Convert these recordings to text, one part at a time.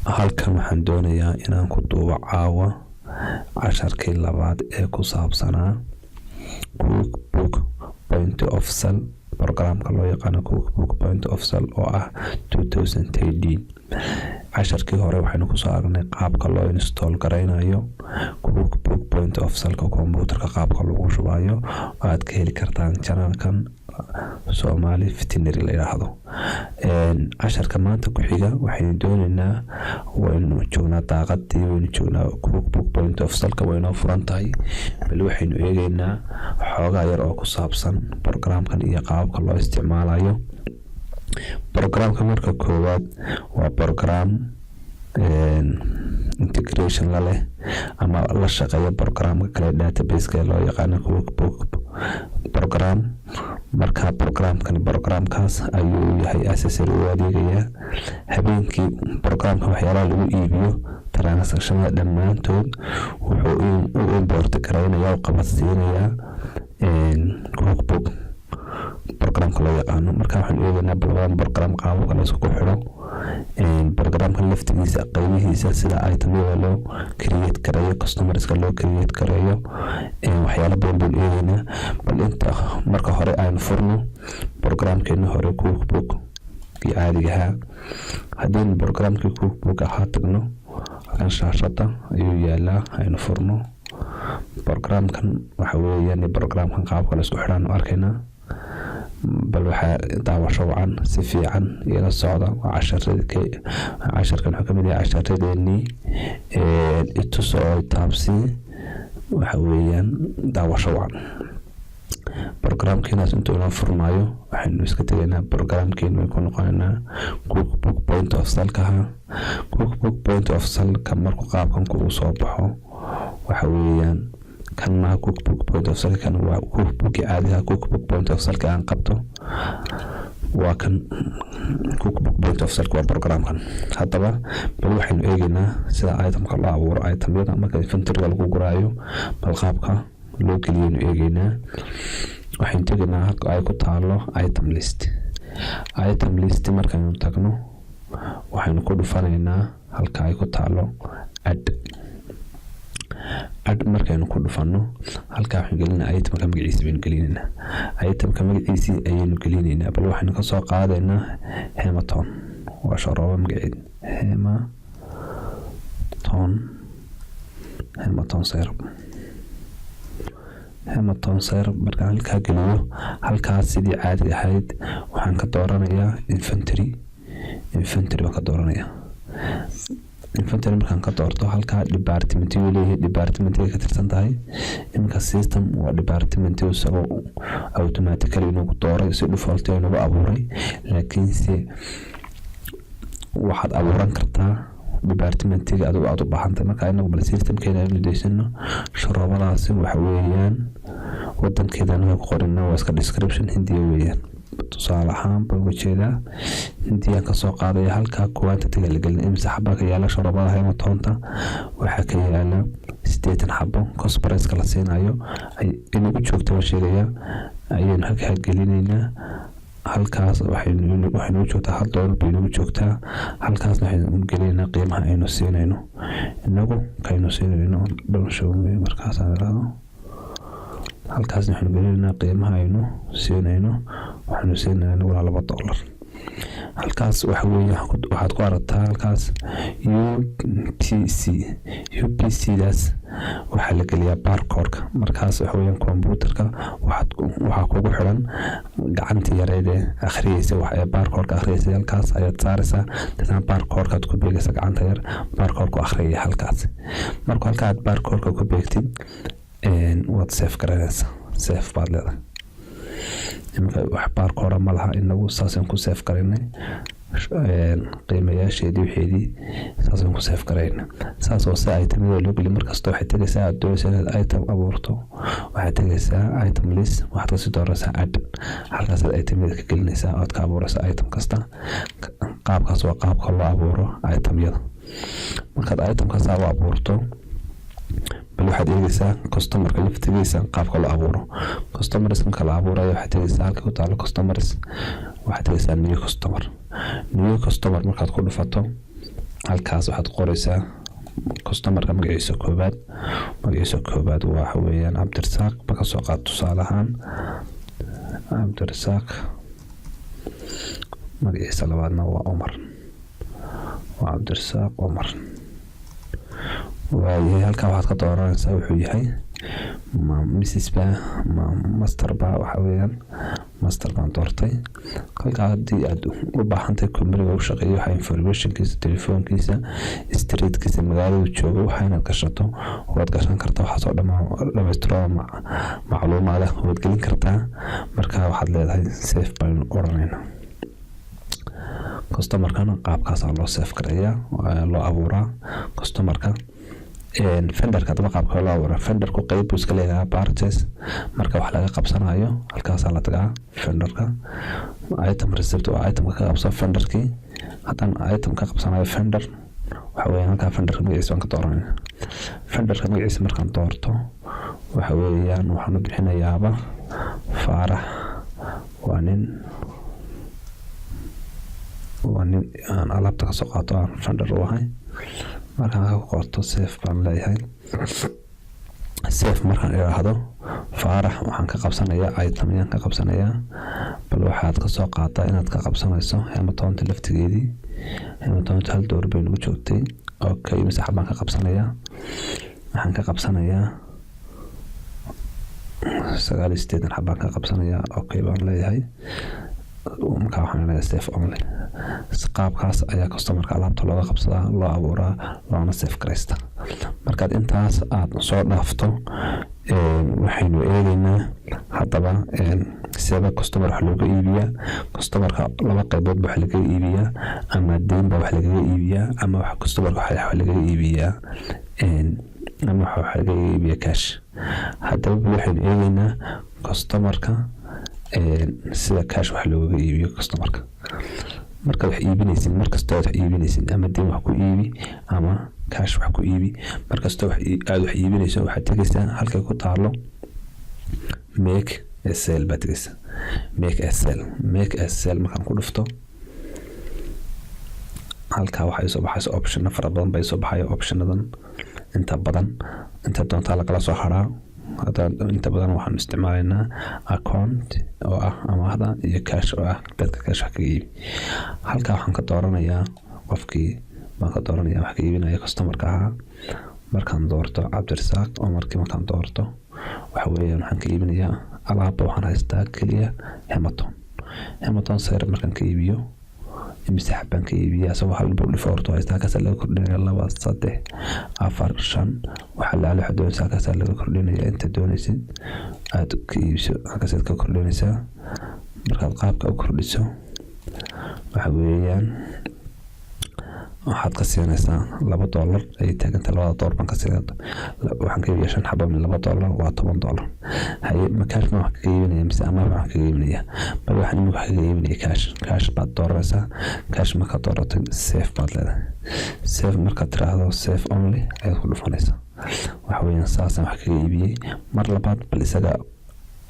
Halkan waxaan doonayaa inaan ku duubo caawa casharkii labaad ee ku saabsanaa QuickBook Point of Sale, programka loo yaqaano QuickBook Point of Sale oo ah 2013. Casharkii hore waxaynu kusoo aragnay qaabka loo install garaynayo QuickBook Point of Sale-ka kombuutarka, qaabka lagu shubayo oo aad ka heli kartaan channelkan Somali Veterinary la yidhaahdo. Casharka maanta ku xiga waxaynu dooneynaa, waynu joognaa daaqadii, waynu joognaa QuickBook Point of Sale-ka, waynoo furan tahay. Bal waxaynu eegeynaa xoogaa yar oo ku saabsan programkan iyo qaababka loo isticmaalayo programka. Marka koowaad, waa program integration la leh ama la shaqeeya programka kale databaseka ee loo yaqaano QuickBook program. Marka programkani programkaas ayuu yahay accessory u adeegayaa. Habeenkii programka waxyaalaha lagu iibiyo, transactionada dhammaantood, wuxuu u import garaynaya, u qabadsiinayaa QuickBook programka loo yaqaano. Marka waxaan eegaynaa labadan program qaababka la isku xidho, programka laftigiisa qaybihiisa, sida itemyada loo create gareeyo, customerska loo create gareeyo, waxyaalo badan baynu eegaynaa. Bal inta marka hore aynu furno programkeeni hore, QuickBook iyo caadiga ahaa. Haddaynu programkii QuickBook ahaa tagno, halkan shaashada ayuu yaalaa. Aynu furno programkan. Waxa weeyaan programkan qaabka la isku xidhaan arkaynaa. Bal waxaa daawasho wacan, si fiican ila socda. Waa casharadii. Casharkan wuxuu kamid yahay casharadeenii itus oo taabsi. Waxa weeyaan daawasho wacan. Programkeenaas intuu inoo furmaayo, waxaynu iska tegaynaa programkeenu, way ku noqonaynaa QuickBook Point of Sale-kaha. QuickBook Point of Sale-ka markuu qaabkan kugu soo baxo, waxa weeyaan kan maha QuickBook Point of Sale, kan waa QuickBooki caadiga. QuickBook Point of Sale-ka aan qabto waa kan. QuickBook Point of Sale waa programkan. Haddaba bal waxaynu eegaynaa sida itemka loo abuuro, itemyada marka inventoryga lagu guraayo, bal qaabka loo geliyaynu eegaynaa. Waxaynu tegaynaa halka ay ku taalo item list. Item list markaynu tagno, waxaynu ku dhufanaynaa halka ay ku taalo add. Add markaynu ku dhufano, halkaa waxaynu gelinaa itemka magaciisa baynu gelinaynaa. Itemka magaciisii ayaynu gelinaynaa. Bal waxaynu kasoo qaadaynaa Hematon, waa sharoobo magaceed, Hematon, Hematon syrup. Hematon syrup markaan halkaa geliyo, halkaas sidii caadiga ahayd waxaan ka dooranayaa inventory. Inventory baan ka dooranayaa. Inventory markaan ka doorto, halkaa departmentigu leeyahay, departmentiga ka tirsan tahay. Iminka system waa department isagoo automatically inagu dooray, si default inagu abuuray, laakiinse waxaad abuuran kartaa departmentiga adigu aad u baahantahay. Marka inagu bal systemkeena aynu deysano. Sharoobadaasi waxa weeyaan wadankeeda anaga ku qorina, waa iska description, Hindiya weeyaan. Tusaale ahaan baan uga jeedaa, Hindiyaan kasoo qaadaya. Halkaa quantity-ga la gelin, imisa xabaa ka yaala sharoobada Hematoonta? Waxaa ka yaala 80 xabo. Cost price-ka la siinayo inagu joogta waan sheegayaa, ayaynu halkaa gelinaynaa. Halkaas waxaynugu joogtaa $1 bay nagu joogtaa. Halkaasna waxaynu gelinaynaa qiimaha aynu siinayno inagu, kaynu siinayno dhownshow markaasaan idhaahdo. Halkaasna waxaynu gelinaynaa qiimaha aynu siinayno. Waxaynu siinaynaa inaguna $2. Halkaas waxa weeye waxaad ku aragtaa halkaas UPC. UPC daas waxaa la geliyaa barcode-ka. Markaas waxa weeyaan computerka waxaa kugu xiran gacantii yareyd ee akhriyeysa wax ee barcode-ka akhriyeysa. Halkaas ayaad saaraysaa, dadna barcode-kaad ku beegaysa gacanta yar, barcode-ku akhriyaya halkaas. Marka halka aad barcode-ka ku beegtid, waad save garanaysaa, save baad leedahay. Iminka wax barcode ma laha inagu, saasaan ku save garaynay qiimayaasheedii, waxeedii saasaan ku save garayna. Saas oo si itemada loo geliyo. Markasta waxay tegaysaa aad doonaysa inaad item abuurto, waxaad tegaysaa item list, waxaad kasii dooranaysaa add. Halkaasaad itemyada ka gelinaysaa, ood ka abuuraysaa item kasta. Qaabkaas waa qaabka loo abuuro itemyada. Markaad itemkaas u abuurto, bal waxaad eegaysaa customerka laftigiisa qaabka loo abuuro. Customers marka la abuurayo, waxaad tegaysaa halka ku taalo customers, waxaad tegaysaa new customer. New customer markaad ku dhufato Halkaas waxaad qoraysaa customerka magaciisa koobaad. Magaciisa koobaad waxa weeyaan Cabdirasaaq ba ka soo qaad, tusaale ahaan Cabdirasaaq. Magaciisa labaadna waa Cumar, waa Cabdirasaaq Cumar. Waayahay, halkaa waxaad ka dooranaysaa wuxuu yahay, ma Mrs ba ma Mister ba? Waxa weeyaan Mister baan doortay. Halkaa haddii aad u baahantahay companyga u shaqeeyo, waxa informationkiisa, telefoonkiisa, streetkiisa, magaaladu joogo, waxa inaad gashato waad gashan kartaa. Waxaasoo dhamaystiro macluumaada waad gelin kartaa. Marka waxaad leedahay save baynu odhanaynaa. Customerkana qaabkaasaa loo save gareeyaa, loo abuuraa customerka. Vendorka hadaba qaabka loo abuuraa, vendorku qeyb buu iska leeyahay. Purchase marka wax laga qabsanayo, halkaasaa la tagaa vendorka. Item receipt waa itemka ka qabso vendorkii. Haddaan item ka qabsanayo vendor, waxa weeyaan halkaa vendorka magaciisa waan ka dooranaya. Vendorka magaciisa markaan doorto, waxa weeyaan waxaan u bixinayaaba Faarax. Waa nin aan alaabta kasoo qaato, aan vendor u ahay. Markaan ka qorto, save baan leeyahay. Save markaan idhaahdo, Faarax waxaan ka qabsanayaa item ayaan ka qabsanayaa. Bal waxaad kasoo qaadaa inaad ka qabsanayso hematonta laftigeedii. Hematonta $1 bay nagu joogtay. Okay, mise baan ka qabsanayaa? Waxaan ka qabsanayaa 89 xabaan ka qabsanayaa. Okay baan leeyahay. Markaa waxaan leeyahay save only. Qaabkaas ayaa customerka alaabta looga qabsadaa, loo abuuraa, loona save garaysta. Markaad intaas aad soo dhaafto, waxaynu eegeynaa haddaba seeba customer wax looga iibiyaa. Customerka laba qaybood ba wax lagaga iibiyaa: ama deyn baa wax lagaga iibiyaa, ama wax customerka wax lagaga iibiyaa, ama wax lagaga iibiyaa cash. Haddaba waxaynu eegeynaa customerka sida cash wax loogaga iibiyo. Customerka markaad wax iibinaysid, markastoo aad wax iibinaysid, ama deyn wax ku iibi ama cash wax ku iibi, markastoo aad wax iibinayso, waxaad tegaysaa halkay ku taalo "Make a sale" baad tegaysaa. Make a sale, "Make a sale" markaan ku dhufto, halkaa waxaa soo baxaysa optiona fara badan bay soo baxaya. Optionadan inta badan inta doontaa lagala soo haraa. Hadda inta badan waxaanu isticmaalaynaa account oo ah amaahda iyo cash oo ah dadka cash wax kaga iibi. Halkaa waxaan ka dooranayaa qofkii baan ka dooranaya wax ka iibinaya, customerka ahaa. Markaan doorto Cabdirasaaq oo markii markaan doorto, waxa weeyaan waxaan ka iibinayaa alaabba. Waxaan haystaa keliya hematon, hematon syrup. Markaan ka iibiyo, imise xab baan ka iibiya? Asagoo hal buu dhifo horta haystaa. Halkaasaa laga kordhinaya: laba, saddex, afar, shan, waxa laala waxa doonaysa halkaasaa laga kordhinaya. Inta doonaysid aad ka iibso, halkaasaad ka kordhinaysaa. Markaad qaabka u kordhiso, waxa weeyaan waxaad ka siinaysaa $2 ayay taaganta. Labada dollar baan ka siinaya. Waxaan ka iibiyaa shan xabo min $2, waa $10. Haye, ma cash baan wax kaga iibinaya mise amaah baan wax kaga iibinaya? Bal waxaan imika wax kaga iibinaya cash. Cash baad dooranaysaa. Cash markaad dooratay, save baad leedahay. Save markaad tiraahdo, save only ayaad ku dhufanaysaa. Waxa weeyaan saasaan wax kaga iibiyey. Mar labaad bal isaga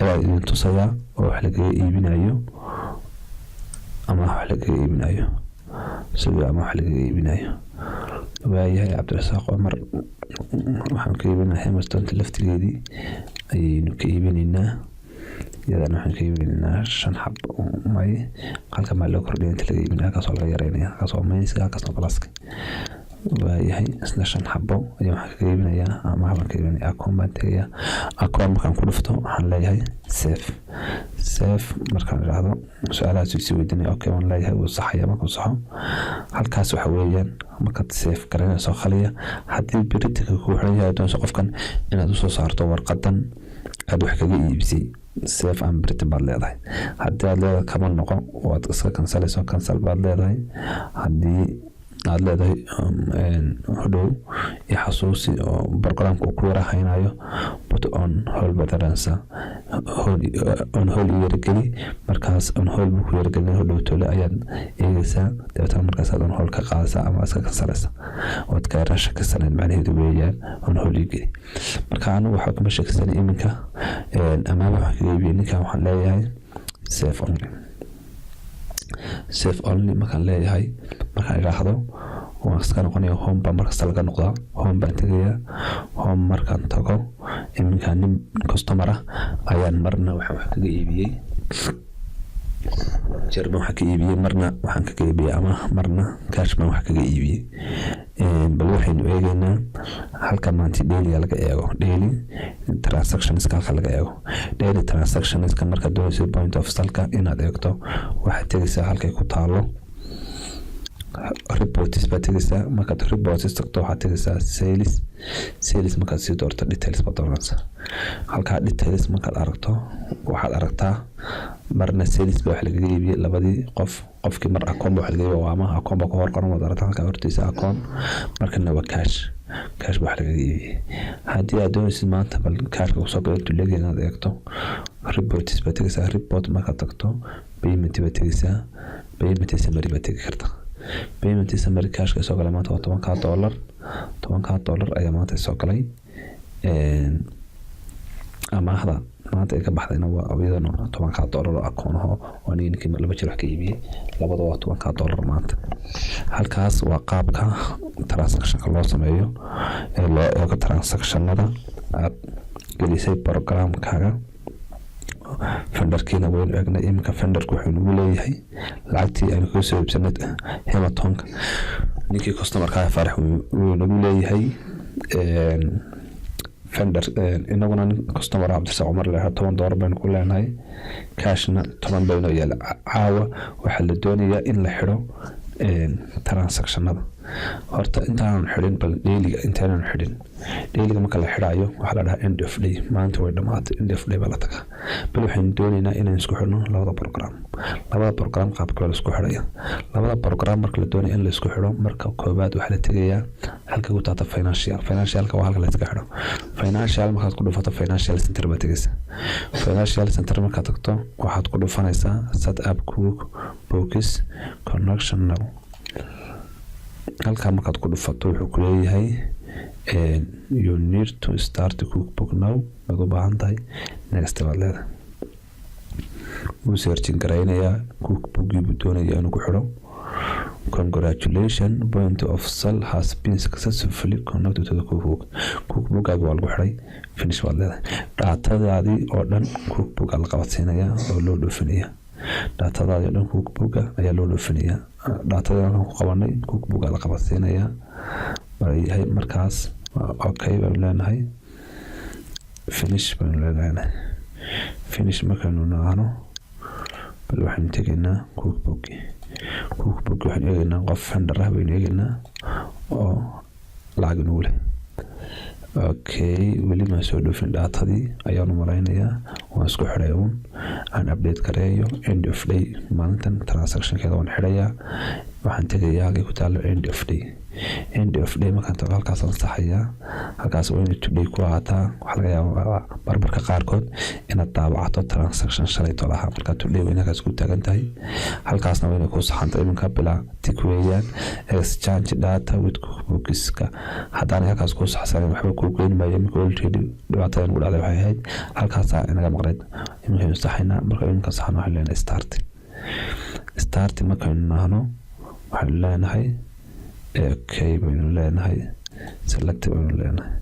ayaa idin tusayaa oo wax lagaga iibinayo, ama wax lagaga iibinayo sidii ama wax lagaga iibinayo. Waayahay, Cabdirasaaq Cumar waxaan ka iibinaa hematonta laftigeedii ayaynu ka iibinaynaa. Iyadana waxaan ka iibinaynaa shan xab. May, halkan baa loo kordhiya inta laga iibinaya, halkaas waa laga yareynaya. Halkaas waa minuska, halkaasna pluska. Waayahay, isna shan xabo ayaa waxaan kaga iibinayaa, ama baan ka iibinaya. Account baan tegayaa. Account markaan ku dhufto, waxaan leeyahay save. Save markaan idhaahdo, su-aalahaas isi weydiinaya. Okay waan leeyahay, wuu saxaya. Markuu saxo, halkaas waxa weeyaan markaad save garanayso khaliya. Haddii printerka kuu xiran yahay, doonayso qofkan inaad usoo saarto warqadan aad wax kaga iibisay, "Save and print" baad leedahay. Haddii aad leedahay kama noqo, waad iska cancelayso, cancel baad leedahay. Haddii aad leedahay hodhow iyo xasuusi oo programka uu ku yara haynayo, "Put on hold" baad oranaysaa. On hold i yarageli. Markaas on hold buu ku yaragelin, hodhow tole ayaad eegaysaa. Dabeetana markaasaad on hold ka qaadaysaa ama iska cancelaysaa. Waad ka yara shakisanayd, macnaheedu weeyaan on hold ii geli. Marka anigu waxaa kama shakisanay iminka, amaaba waxaan kaga iibiyey ninkan. Waxaan leeyahay save only. Save only markaan leeyahay, markaan idhaahdo Waan iska noqonaya. Home baa markasta laga noqdaa. Home baan tegayaa. Home markaan tago, iminka nin customer ah ayaan marna waxaan wax kaga iibiyey jeer baan wax ka iibiyey, marna waxaan kaga iibiyey ama marna cash baan wax kaga iibiyey. Bal waxaynu eegeynaa halka maanta dailyga laga eego, daily transactionska halka laga eego. Daily transactionska markaad doonayso point of saleka inaad eegto, waxaad tegeysaa halkay ku taalo reports baad tegeysaa. Markaad reports tagto, waxaad tegeysaa sales. Sales markaad sii doorto, details baad dooranaysaa. Halkaa details markaad aragto, waxaad aragtaa marna sales baa wax lagaga iibiyey labadii qof. Qofkii mar akoon ba wax lagaga iibiyey, waa amaha, akoon baa ku hor qoran, waad aragtaa halkaa hortiisa akoon. Markana waa cash, cash baa wax lagaga iibiyey. Haddii aad doonaysid maanta bal cashka kusoo galo intuu leegyahay inaad eegto, reports baad tegeysaa. Report markaad tagto, payment baad tegeysaa. Payment summary baad tegi kartaa. Payment summary, cashka soo galay maanta waa $10-kaa. $10-kaa ayaa maanta soo galay. Amaahda maanta ay ka baxdayna waa iyadana $10-kaa oo akoonaho oo aniga ninkii laba jir wax ka iibiyey. Labada waa $10-kaa maanta. Halkaas waa qaabka transactionka loo sameeyo ee loo eego transactionada aad gelisay programkaaga. Vendorkiina waynu eegnay. Iminka vendorku wuxuu nagu leeyahay lacagtii aynu kaga soo iibsanay hematonka ninkii customerka Faarax wuu nagu leeyahay vendor. Inaguna nin customer Cabdirasaaq Cumar leeyahay $10 baynu ku leenahay, cashna 10 baynoo yaala. Caawa waxaa la doonayaa in la xidho transactionada. Horta intaanan xidhin bal dailyga, intaanan xidhin dailyga, marka la xidhayo waxaa la dhahaa end of day. Maanta way dhamaatay, end of day baa la tagaa. Bal waxaynu doonaynaa inaan isku xidhno labada program. Labada program qaabka waa la isku xidhaya? Labada program marka la doonayo in la isku xidho, marka koobaad waxaa la tegayaa halka ku taata financial. Financialka waa halka la iska xidho. Financial markaad ku dhufato, financial center baad tegaysaa. Financial center markaad tagto, waxaad ku dhufanaysaa set up QuickBooks connection now. Halkaa markaad ku dhufato, wuxuu ku leeyahay "You need to start QuickBook now." Waad u baahan tahay, next baad leedahay. Wuu searching garaynayaa, QuickBookii buu doonayaa inuu ku xidho. "Congratulation, point of sale has been successfully connected to the QuickBook." QuickBookaaga waa lagu xidhay. Finish baad leedahay. Datadaadii oo dhan QuickBooka la qabadsiinayaa oo loo dhoofinayaa. Datadaadii oo dhan QuickBooka ayaa loo dhoofinayaa. Datadii halkan ku qabanay QuickBooka la qabadsiinayaa yahay. Markaas okay baynu leenahay, finish baynu leenahay. Finish markaynu nahno, bal waxaynu tegaynaa QuickBook. QuickBook waxaynu eegaynaa qof vendor ah baynu eegaynaa oo lacag inagu leh. Okay, weli maan soo dhoofin datadii ayaanu malaynayaa. Waan isku xidhay uun. Aan update gareeyo end of day. Maalintan transactionkeeda waan xidhayaa. Waxaan tegayaa halkay ku taalo end of day. End of day markaan tago, halkaasaan saxayaa. Halkaas waa inay today ku ahaataa. Waxaa laga yaabaa marmarka qaarkood inaad daabacato transaction shalay tolaha. Marka today waa in halkaas ku taagan tahay. Halkaasna waa inay ku saxanta. Iminka bilaa tick weeyaan exchange data with QuickBookska. Haddaanay halkaas ku saxsanin, waxba kuu geyn maayo. Iminka already dhibaatada nagu dhacday waxay ahayd halkaasaa inaga maqnayd. Iminkaynu saxaynaa. Marka iminka saxno, waxaynu leenahay start. Start markaynu nahno, waxaynu leenahay okay baynu leenahay, select baynu leenahay.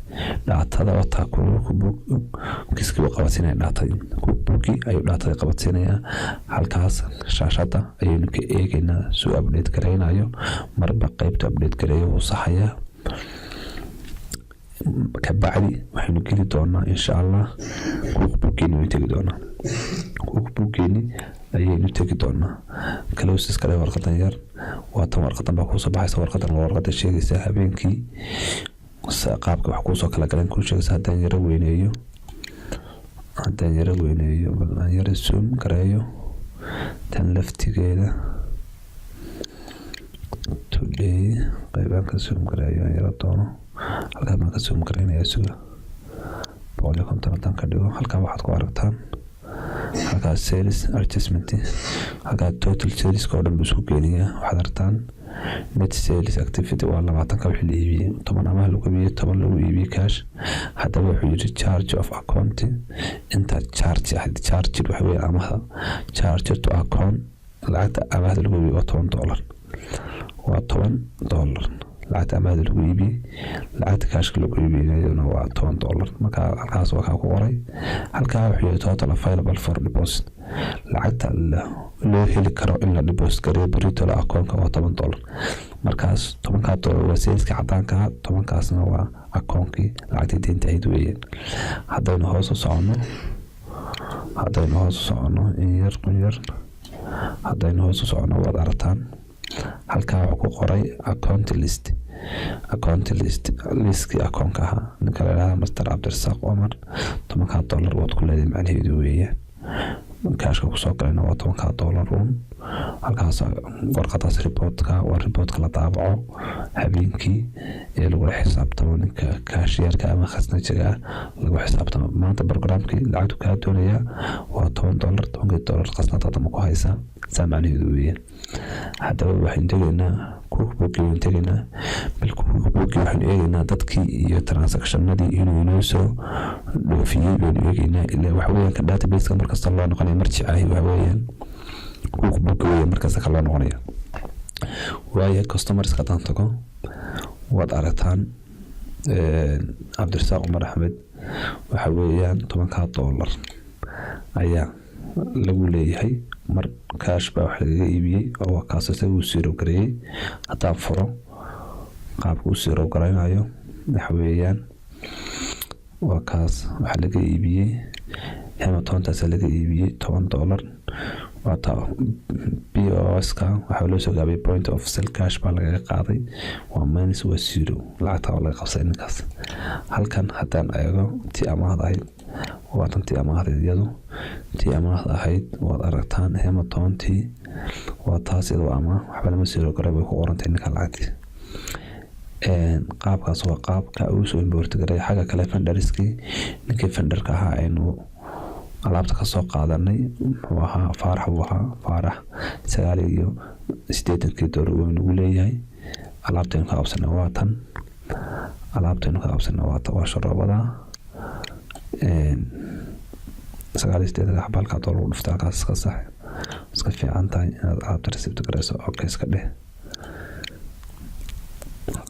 Datada wataa, QuickBookiskii buu qabadsiinaya datadii. QuickBookii ayuu datadii qabadsiinayaa. Halkaas shaashada ayaynu ka eegaynaa suu update garaynayo. Marba qeybta update gareeyo wuu saxayaa. Kabacdi waxaynu geli doonaa, insha Allah, QuickBookeeni waynu tegi doonaa. QuickBookeeni ayaynu tegi doonaa. Close kale warqadan yar waa tan. Warqadan baa kuusoo baxaysa. Warqadan waa warqada sheegaysa habeenkii qaabka wax kuusoo kala galeen kuu sheegaysa. Haddaan yaro weyneeyo, bal aan yaro zoom gareeyo tan laftigeeda. Today qaybaan ka zoom gareeyo, aan yaro doono. Halkaa baan ka zoom gareynayaa. Suga, 150 haddaan ka dhigo, halkaa waxaad ku aragtaan halkaa sales adjustment. Halkaa total saleska oo dhan buu isku geenayaa. Waxaad aragtaan net sales activity waa 20-ka wixii la iibiyey: 10 amaah lagu iibiyey, 10 lagu iibiyey cash. Haddaba wuxuu yidhi charge of account, inta charge ahayd. Charge waxa weeye amaahda. Charge to account, lacagta amaahda lagu iibiyey waa $10, waa $10. Lacagta amaahda lagu iibiyey, lacagta kaashka lagu iibiyeyna waa $10. Marka halkaas waa kaa ku qoray. Halkaa wuxuu yahay total available for deposit, lacagta loo heli karo in la deposit gareeyo beritola akoonka waa $10. Markaas 10-kaa dollar waa saleska cadaanka, 10-kaasna waa akoonkii lacagtii deynta ahayd weeyaan. Haddaynu hoos u soconno in yar, kun yar haddaynu hoos u soconno, waad aragtaan halkaa wuxuu ku qoray account list. Account list, liskii akoonka ahaa. Ninka la idhahda Master Cabdirasaaq Omar, 10-kaa dollar waad ku leedahay macnaheedu weeyaan. Kaashka kusoo galayna waa 10-kaa dollar uun. Halkaas warqadaas reportka waa reportka la daabaco habeenkii ee lagula xisaabtamo ninka cashierka ama khasnajiga ah lagu xisaabtamo. Maanta programkii lacagtu kaa doonayaa waa $10. 10-kii dollar khasnadaada ma ku haysaa? Saa macnaheedu weeyaan. Haddaba waxaynu tegaynaa QuickBook waynu tegaynaa. Bal QuickBook waxaynu eegaynaa dadkii iyo transactionadii inuu inoo soo dhoofiyey baynu eegaynaa. Ilaa waxa weeyaan ka databaseka markasta loo noqonayo marjic ahi waxa weeyaan QuickBook weeyaan markasta ka loo noqonayo. Waayo, customerska haddaan tago, waad aragtaan Cabdirasaaq Cumar Axmed waxa weeyaan 10-kaa dollar ayaa lagu leeyahay. Mar kaash baa wax lagaga iibiyey oo kaas isaga uu zero gareeyey. Haddaan furo qaabka uu zero garaynayo, waxa weeyaan waa kaas. Waxaa laga iibiyey hematoontaasa laga iibiyey $10. Waata POS-ka, waxaa loo soo gaabay point of sale. Cash baa lagaga qaaday, waa minus, waa zero. Lacagta waa laga qabsaday ninkaas. Halkan haddaan eego tii amaahda ahayd, waa tan tii amaahda. Iyadu tii amaahda ahayd waad aragtaan, hematoontii waa taas. Iyadoo amaah waxba lama zero garay, bay ku qorantay ninka lacagtii. Qaabkaas waa qaabka uu soo import garay. Xagga kale, vendorskii, ninkii vendorka ahaa aynu alaabta kasoo qaadanay muxuu ahaa? Faarax buu ahaa. Faarax 89-kii dollar uu nagu leeyahay. Alaabtaynu ka qabsanay waa tan. Alaabtaynu ka qabsanay waa tan, waa sharoobada 89-ka xaba. Halkaa dollar u dhuftay. Halkaas iska sax, iska fiican tahay inaad alaabta receipt garayso. Okay, iska dheh.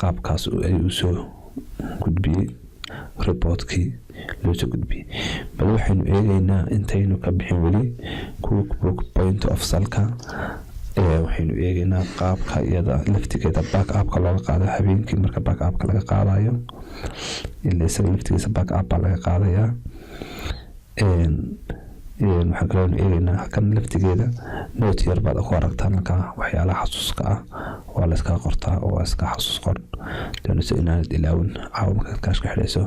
Qaabkaas ayuu usoo gudbiyey reportkii loo soo gudbiyey. Bal waxaynu eegeynaa, intaynu ka bixin weli QuickBook point of saleka, waxaynu eegeynaa qaabka iyada laftigeeda back upka looga qaado habeenkii. Marka back upka laga qaadayo, ila isaga laftigiisa back up baa laga qaadayaa. Waxaan kaloo eegeynaa halkan laftigeeda. Note yar baad ku aragtaan halkaa. Waxyaalaha xasuuska ah waa la iskaga qortaa oo waa iska xasuus qor. Doonayso inaanad ilaawin, caawa markaad kaashka xidhayso,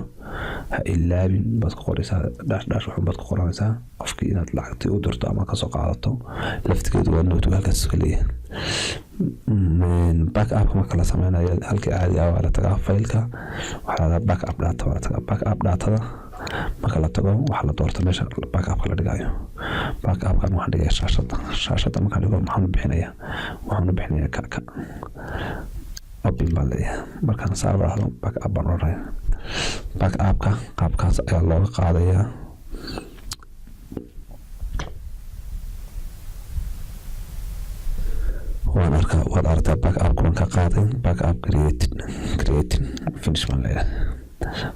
ha ilaabin baad ku qoraysaa. Dash dash waxun baad ku qoranaysaa. Qofkii inaad lacagtii u dirto ama kasoo qaadato laftigeedu waa note halkaas iska leeyahay. Back upka marka la sameynayo, halkii caadiga ah waa la tagaa faylka, waxaa la back up data waa la tagaa. Back up datada marka la tago, waxaa la doorta meesha back upka la dhigayo. Back upkan waxaan dhigaya shaashada. Shaashada markaan dhigo, maxaan u bixinayaa? Waxaan u bixinayaa kaka. Open baan leeyahay. Markaan saa idhaahdo, back up baan odhanaya. Back upka qaabkaas ayaa looga qaadayaa. Waan arkaa, waad aragtaa, back upka waan ka qaaday. Back up created, created, finish baan leeyahay.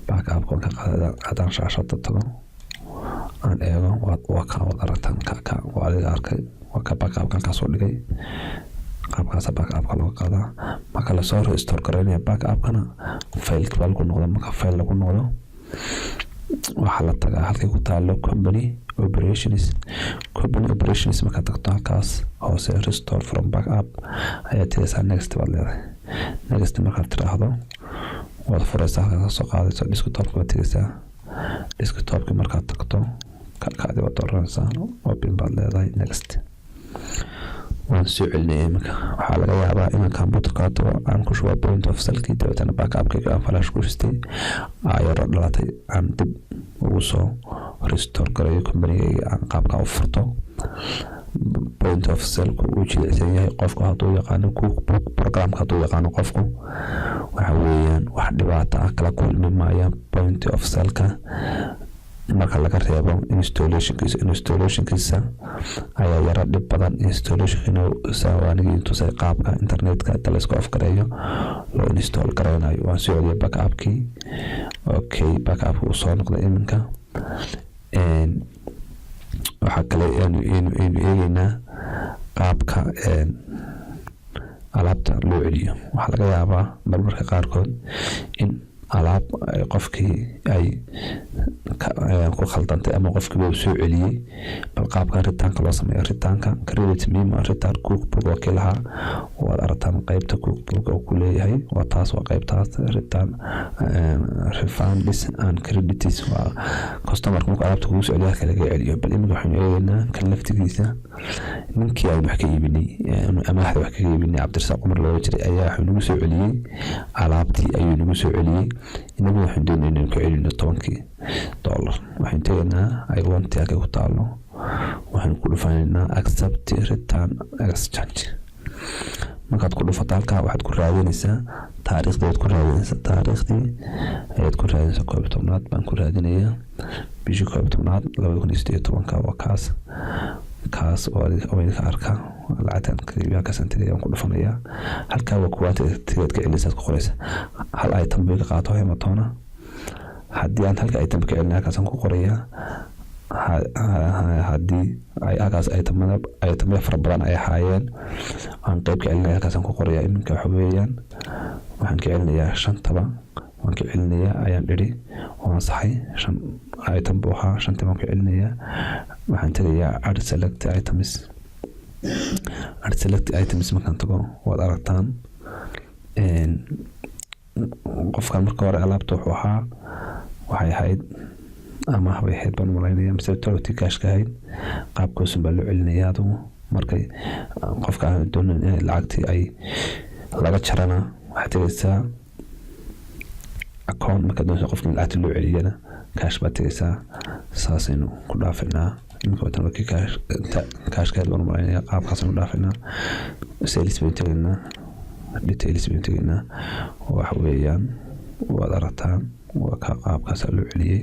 Back upka waan ka qaaday. Haddaan shaashada tago, aan eego, waa ka, waad aragtaan, ka waa adiga arkay, waa ka back upka halkaasoo dhigay. Qaabkaasa back upka looga qaadaa. Marka lasoo restore garaynaya back upkana, failka baa lagu noqdo. Marka file lagu noqdo, waxaa la tagaa halkay ku taalo company operations. Company operations markaad tagto, halkaas hoose restore from back up ayaad tegaysaa. Next baad leedahay. Next markaad tiraahdo, waad furaysaa halkaas, kasoo qaadayso desktopka baad tegaysaa. Desktopka markaad tagto, kadi waad dooranaysaa, open baad leedahay, next. Waan soo celinaya iminka. Waxaa laga yaabaa inaan computerka tago, aan ku shubo point of salekii, dabeetana backupkayga aan flash ku shistay ayaro dhalatay aan dib ugu soo restore garayo companygayga, aan qaabka u furto. Point of saleku uu jilicsan yahay. Qofku hadduu yaqaano QuickBook programka, hadduu yaqaano qofku, waxa weeyaan wax dhibaato ah kala kulmi maayaan point of saleka. Marka laga reebo installationkiisa ayaa yara dhib badan. Installationkiisa tusay qaabka internetka inta laisku afgareeyo loo install gareynayo. Waan soo celiyay backupkii. Okay, backupki uu soo noqday. Iminka waxaa kale aynu eegeynaa qaabka alaabta loo celiyo. Waxaa laga yaabaa marmarka qaarkood in alaab qofkii ay ku khaldantay ama qofkiiba uu soo celiyey. Bal qaabka returnka loo sameeyo, returnka credit memo, return QuickBook waa kii lahaa. Waad aragtaan qeybta QuickBook uu ku leeyahay, waa taas, waa qeybtaas return, refunds and credits. Waa customerka markuu alaabta kugu soo celiyo halka laga celiyo. Bal iminka waxaynu eegeynaa kan laftigiisa. Ninkii aynu wax ka iibinay, amaahda wax kaga iibinay, Cabdirasaaq Cumar looga jiray, ayaa wuxuu nagu soo celiyey alaabtii ayuu nagu soo celiyey. Inagu waxaynu doonay inaynu ka celino $10. Waxaynu tegaynaa I want halkay ku taalo, waxaynu ku dhufanaynaa accept return exchange. Markaad ku dhufato halkaa, waxaad ku raadinaysaa taariikhdii, waad ku raadinaysaa taariikhdii ayaad ku raadinaysaa. 11aad baan ku raadinayaa, bishii 11aad 2018-ka. Waa kaas, kaas oo idinka arka lacagtan kaliya. Halkaasaan tegaya, waan ku dhufanayaa halkaa. Waa kuwaantigaad ka celinaysaad ku qoraysa. Hal item buu ka qaato hematoona. Haddii aan halka item ka celinay, halkaasaan ku qorayaa. Haddii ay halkaas itemada, itemya fara badan ay ahaayeen, aan qeyb ka celinaya, halkaasaan ku qorayaa. Iminka waxa weeyaan waxaan ka celinayaa shantaba waan ka celinayaa ayaan dhiri, waan saxay. Shan item buu ahaa, shantii baan ka celinayaa. Waxaan tegayaa add select items. Add select items markaan tago, waad aragtaan qofkan marka hore alaabta wuxuu ahaa, waxay ahayd amaah bay ahayd baan umalaynaya, mise toloti cashka ahayd. Qaabkoosun baa loo celinayaa. Adigu markay qofka aan doonin in lacagtii ay laga jarana, waxaad tegaysaa account. Markaad doonayso qofka in lacagta loo celiyana, cash baad tegaysaa. Saasaynu ku dhaafinaa. Iminka watan waa kii cashka ahayd baan umalaynaya. Qaabkaasaynu dhaafinaa. Sales baynu tegaynaa, details baynu tegaynaa. Waxa weeyaan waad aragtaan, waa ka qaabkaasaa loo celiyey.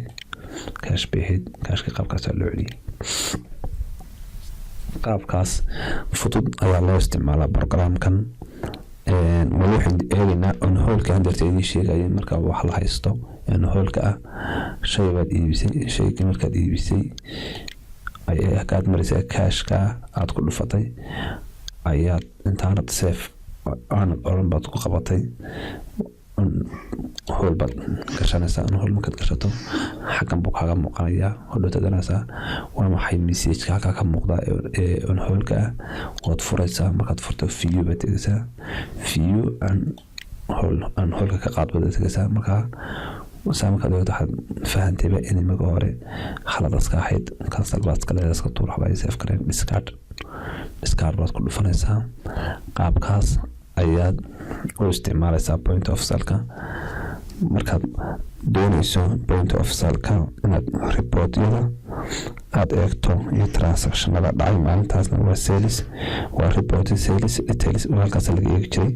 Cash bay ahayd, cashka qaabkaasaa loo celiyey. Qaabkaas fudud ayaa loo isticmaalaa programkan. Wali waxaan eegaynaa on holdka hadeerta idiin sheegaya. Marka wax la haysto on holdka ah, shay baad iibisay. Shaygii markaad iibisay kaad maraysaa cashka aad ku dhufatay ayaad intaanad save aanad oran baad ku qabatay, hold baad gashanaysaa. On hold markaad gashato, xaggan buu kaaga muuqanayaa. Hodhowtaad odanaysaa, waa maxay messageka halkaa ka muuqda ee on holdka ah? Waad furaysaa. Markaad furto, view baad tegaysaa, view on hold, on holdka ka qaad baad tegaysaa. Markaa saa markaad eegto, waxaad fahantayba inay marka hore khaladaas ka ahayd. Cancel baad iska leedahay, iska tuur, waxba ay save kareen. Discard, discard baad ku dhufanaysaa. Qaabkaas ayaad u isticmaalaysaa point of saleka. Markaad doonayso point of saleka inaad reportyada aada eegto iyo transactionada dhacay maalintaasna, waa sales, waa report, sales details, halkaas laga eegi jiray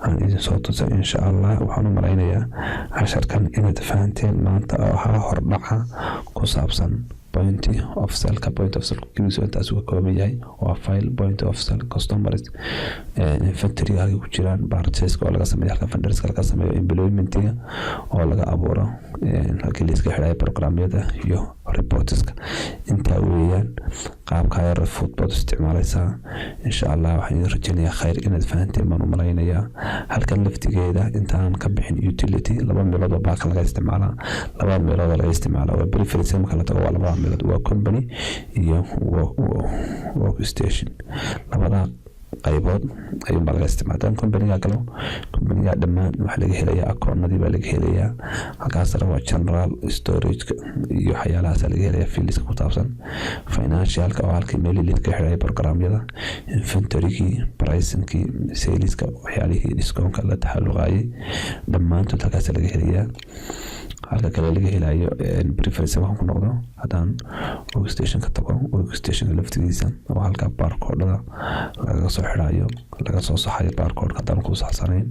aan idin soo tusa. Insha Allah waxaan u malaynayaa casharkan inaad fahanteen maanta oo ahaa hordhaca ku saabsan point of saleka. Point of sale kibiisu intaas uu ka kooban yahay. Waa file, point of sale, customers, inventory halkay ku jiraan, purchase oo laga sameeyo halka, vendorska laga sameeyo, employmentiga oo laga abuuro, halkii la iska xidhayo programyada iyo reportska. Intaa weeyaan. Qaabka yar fudud baad isticmaalaysaa. Insha Allah waxaan idin rajaynayaa khayr. Inaad fahanteen baan u malaynayaa. Halkan laftigeeda intaan ka bixin, utility laba meelood oo baaka laga isticmaalaa, laba meelood oo laga isticmaalaa waa preference. Marka la tago, waa labada meelood, waa company iyo workstation. Labada qaybood ayuunbaa laga isticmaala. Haddaan companyga galo, companyga dhammaan waxaa laga helayaa akoonadii baa laga helayaa. Halkaasna waa general storage iyo waxyaalahaasa laga helayaa, fileska ku saabsan financialka oo halkii meelihii lidka xidhaya programyada, inventorygii, pricingkii, saleska, waxyaalihii discountka la taxaluqayay, dhammaantood halkaasa laga helayaa. Halka kale laga helayo preference waxaan ku noqdo, haddaan workstation ka tago, workstationka laftigiisa oo halka barcodada lagaga soo xidhayo, laga soo saxayo barcodeka haddaan ku saxsanayn.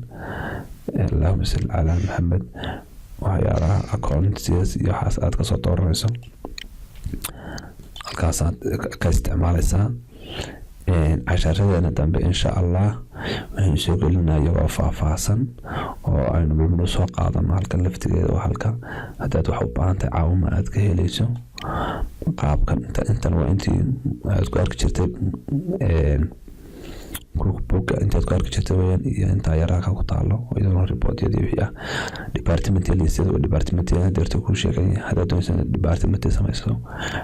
Allahuma salli calaa Maxamed. Waxyaalaha accounts iyo waxaas aad kasoo dooranayso. Halkaasaad ka isticmaalaysaa. Casharadeena dambe, insha Allah, waxaynu soo gelinaa iyagoo faahfaahsan oo aynu midna soo qaadano. Halkan laftigeeda oo halka haddaad wax u baahan tahay, caawima aad ka helayso qaabkan. Intan waa intii aad ku arki jirtay QuickBooka, intaad ku arki jirtay weyaan, iyo intaa yaraha ku taalo iyadoo reportyadii wixii ah. Department listada department hadeerta kuu sheegay. Haddaad doonaysa inaad department samayso,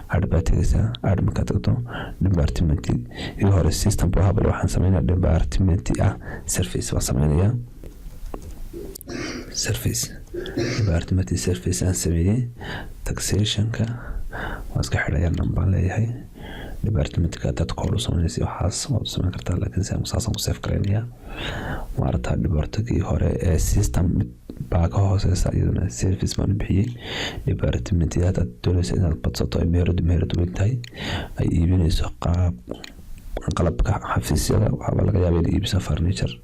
add baad tegaysaa. Add markaad tagto, department iyo hore system buu ahaa, bal waxaan sameynaya department ah service baan sameynayaa. Service, department service aan sameeyey. Taxationka waan iska xidhayaa, none baan leeyahay. Departmentka dad code u sameynaysa, waxaas waad u sameyn kartaa, laakiin saasaan ku save garaynayaa. Maarata, departmentkii hore ee system mid baa ka hooseysa, iyaduna service baan u bixiyey. Departmentyada haddaad doonaysa inaad badsato, ay meheradu meherad weyn tahay, ay iibinayso qaab qalabka xafiisyada, waxaaba laga yaaba inay iibiso furniture.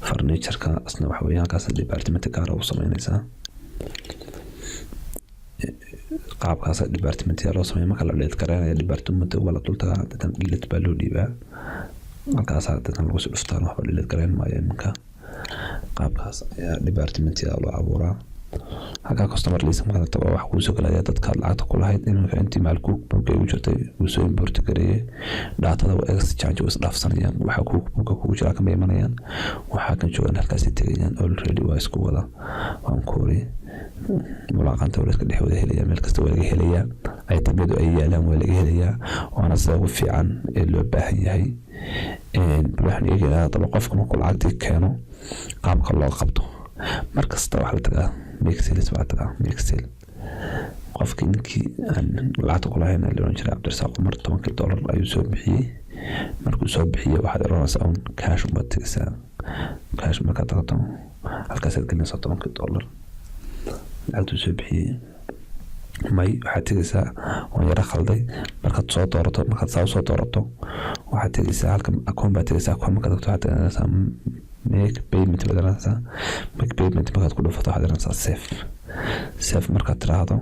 Furnitureka asna waxa weeye halkaas department gaara u sameynaysaa. Qaabkaas departmentya loo sameeya. Marka la delete gareynaya department, waa la dul tagaa, deetan delete baa loo dhiibaa, halkaasaa deetan lagu sii dhuftaan. Waxba delete gareyn maayo iminka. Qaabkaas ayaa departmentyada loo abuuraa. Halkaa customer list marka la tago, waxa kuusoo gelaya dadkaad lacagta ku lahayd. Iminka intii maal QuickBooka ugu jirtay wuu soo import gareeyey. Datada waa exchange, way isdhaafsanayaan. Waxa QuickBooka kugu jira kama imanayaan, waxaa kan joogaan halkaasay tegayaan. Already waa isku wada, waan kuuri mulaaqanta, waa la iska dhex wada helayaa, meel kasta waa laga helayaa. Itemyadu ay yaalaan waa laga helayaa, waana sida ugu fiican ee loo baahan yahay. Bal waxaan eegaynaa haddaba qofka markuu lacagtii keeno qaabka loo qabto. Mar kasta waxaa la tagaa make sales baa la tagaa, make sale. Qofkii, ninkii aan lacagta kulahayn la oran jiray Cabdirasaaq Cumar, $10kii ayuu soo bixiyey. Markuu soo bixiyey, waxaad oranaysaa un cash unbaad tegaysaa. Cash markaad tagto, halkaasaad gelinaysaa $10kii lacagtuu soo bixiyey. May, waxaad tegaysaa, waan yara khalday. Markaad soo doorato, markaad saa usoo doorato, waxaad tegaysaa halka account baad tegaysaa. Account markaad tagto, waxaad tegaysaa make payment baad oranaysaa. Make payment markaad ku dhufato, waxaad oranaysaa save. Save markaad tiraahdo,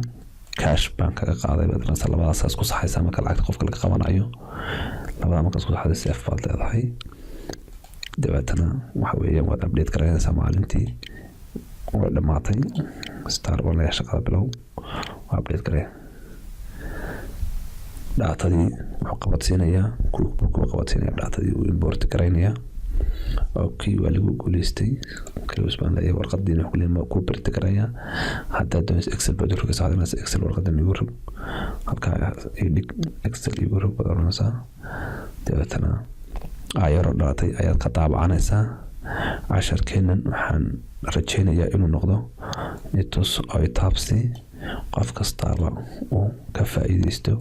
cash baan kaga qaaday baad oranaysaa. Labadaas isku saxaysaa marka lacagta qofka laga qabanayo. Labada markaad isku saxday, save baad leedahay. Dabeetana waxa weeyaan waad update garaynaysaa. Maalintii way dhamaatay, start baan leeyahay, shaqada bilow, waa update garee. Datadii wuxuu qabadsiinayaa QuickBook, uu qabadsiinayaa datadii, uu import garaynayaa. Okay, waa lagu guuleystay, close baan leeyahay. Warqadiina wuxuu leeyahay ku print garayaa. Haddaad doonayso Excel baad u rogaysaa. Waxaad oranaysaa Excel warqadan igu rog, halkaa ii dhig, Excel igu rog baad oranaysaa. Dabeetana ayaroo dhalatay ayaad ka daabacanaysaa. Casharkeennan waxaan rajeynayaa inuu noqdo itus oo taabsi, qof kastaaba uu ka faa'iideysto,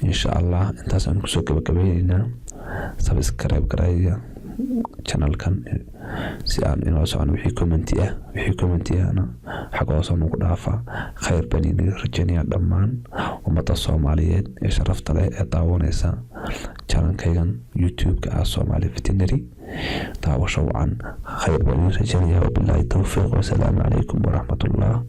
insha Allah. Intaas aan kusoo gabagabeyneynaa. Subscribe gareeya channelkan si aan inoo socon. Wixii commenti ahna xagga hoose nagu dhaafa. Khayr baan idin rajeynayaa dhammaan ummadda Soomaaliyeed ee sharafta leh ee daawanaysa channelkaygan YouTube-ka ah, Somali Veterinary. Daawasho wacan, khayr baan idin rajeynayaa. Wabilaahi towfiiq, wasalaamu calaykum waraxmatullah.